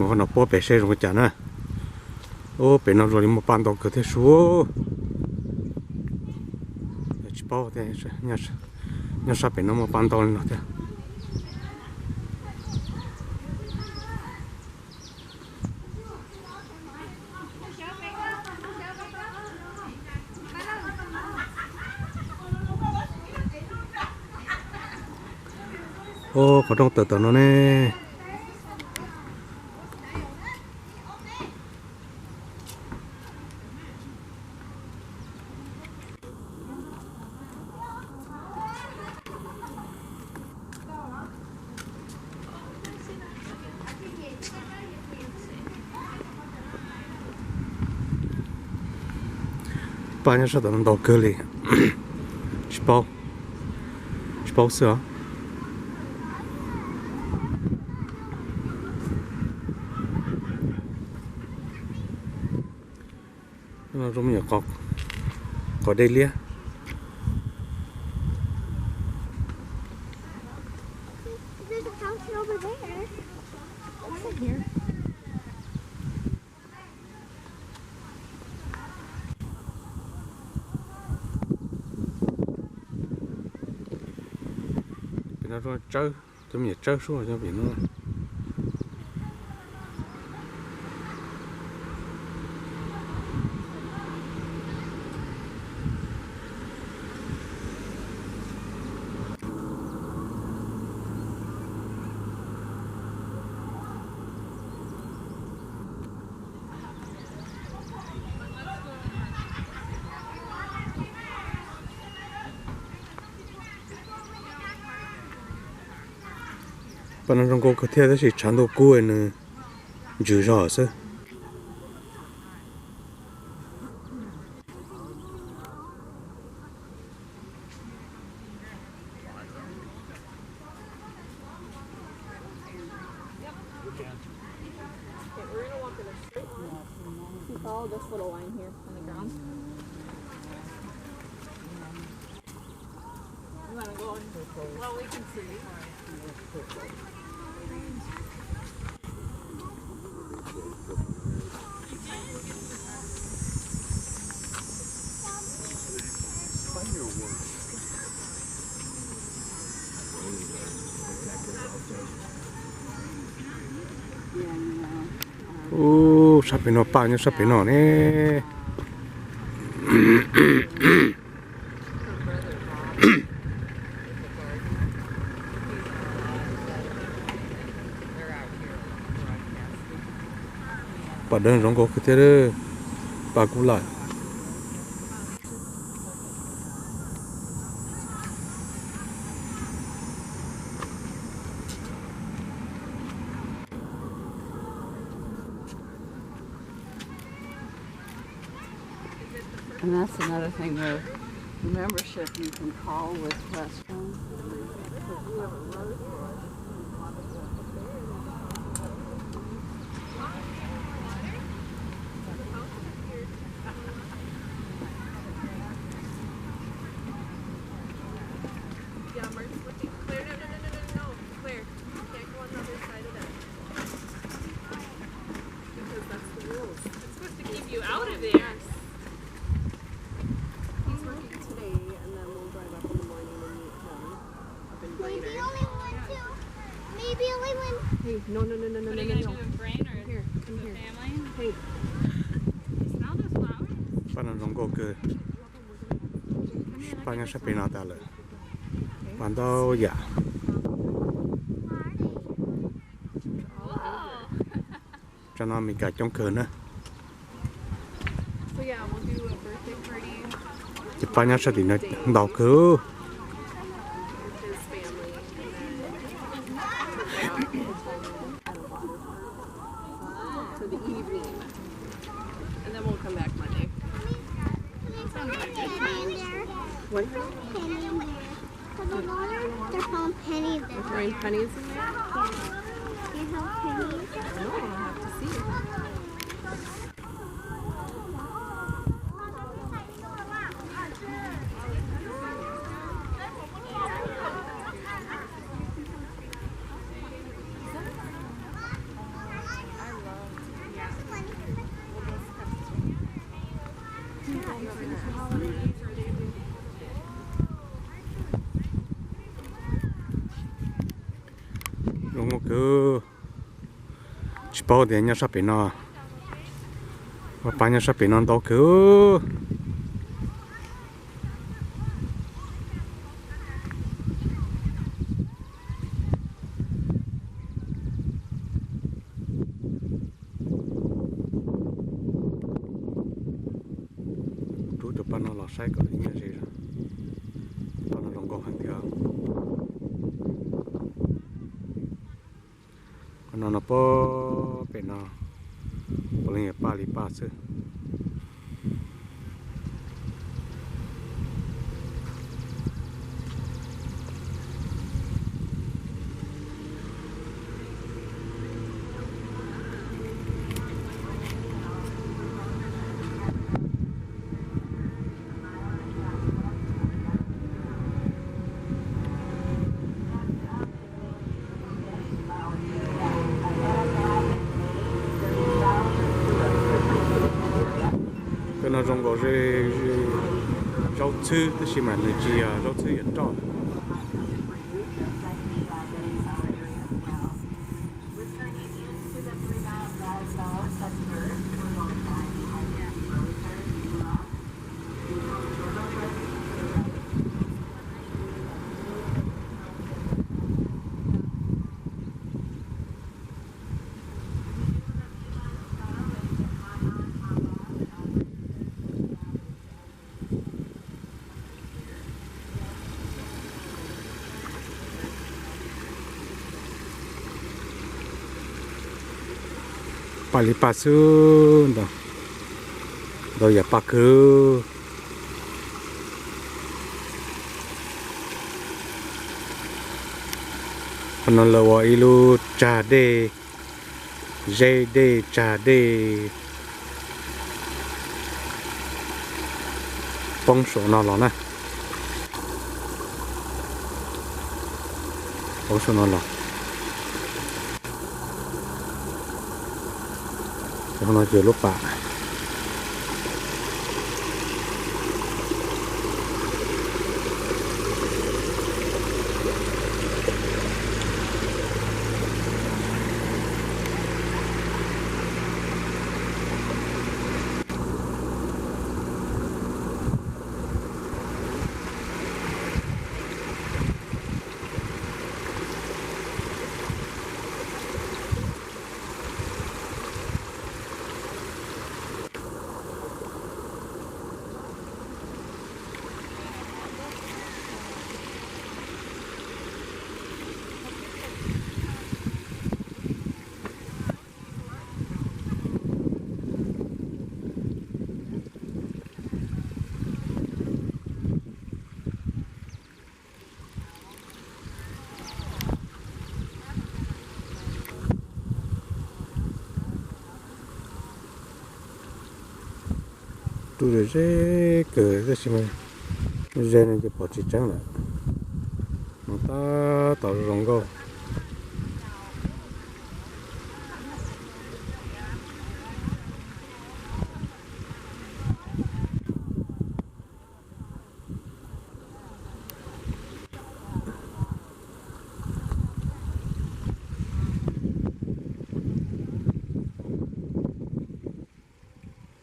Mus qhov no puab pem seb zoo li cas na. Ub, pem no zoo li muaj paj ntau kawg thiab sub. Tsis paub, nyob sab pem no muaj paj ntau li no thiab. Ub, qhov rooj tawm tom no ne. Paj nyob sab tom no ntau kawg li. Tsis paub, tsis paub xwb os. Zoo me nyuam qos dej liab. Pem no tsawb, cov me nyuam tsawb sub cov pem no. Paj no zoo nkauj kawg thiab tab sis tshav ntuj kub nws ntsws zog xwb. We're gonna walk in a straight line. If you follow this little line here on the ground. You wanna go in? Well, we can see. Ub, sab pem no, paj nyob sab pem no ne. Paj dawb zoo nkauj kawg thiab, paj kub lawm. And that's another thing with the membership, you can call with questions. Yeah, Mark's looking. Claire, no, no, no, no, no, no. Claire, you can't go on the other side of that. Because that's the rules. It's supposed to keep you out of it. Yes. He's working today, and then we'll drive up in the morning and meet him up in Brainerd. Maybe only one, two. Maybe only one. Hey, no, no, no, no, no, no, no, no. What are you gonna do in Brainerd? Come here, come here. Family? Hey. You smell those flowers? Paj no zoo nkauj kawg. Paj nyob sab pem no tas lawm. Paj ntau yam. Whoa. Tsam no Amelikas coob kawg na. Ces paj nyob sab tim no ntau kawg. For the evening. And then we'll come back Monday. What? For the water, they're called pennies. They're throwing pennies in there? Yeah. You have pennies? No, I'll have to see. Zoo nkauj kawg. Tsis paub tias nyob sab pem no, ua pa nyob sab pem no ntau kawg. Rub cov paj no los saib kom ib nyuag ze zog. Paj no zoo nkauj heev thiab. Qhov no no puag pem no puav leej yog paj li paj xwb. Cov no zoo nkaus ze zaub txhwb tab sis mas nws tsis yog zaub txhwb, yog roj. Paj li paj xwb ntag, ntau yam paj kawg. Qhov no lawv ua ib lub tsag dej, zeb dej tsag dej poob saum no los na. Poob saum no los. Cov no ces lub pam. Rub ze ze kawg tab sis mas ze no ces pom tsis tseeb lawm. No tab tom zoo nkauj.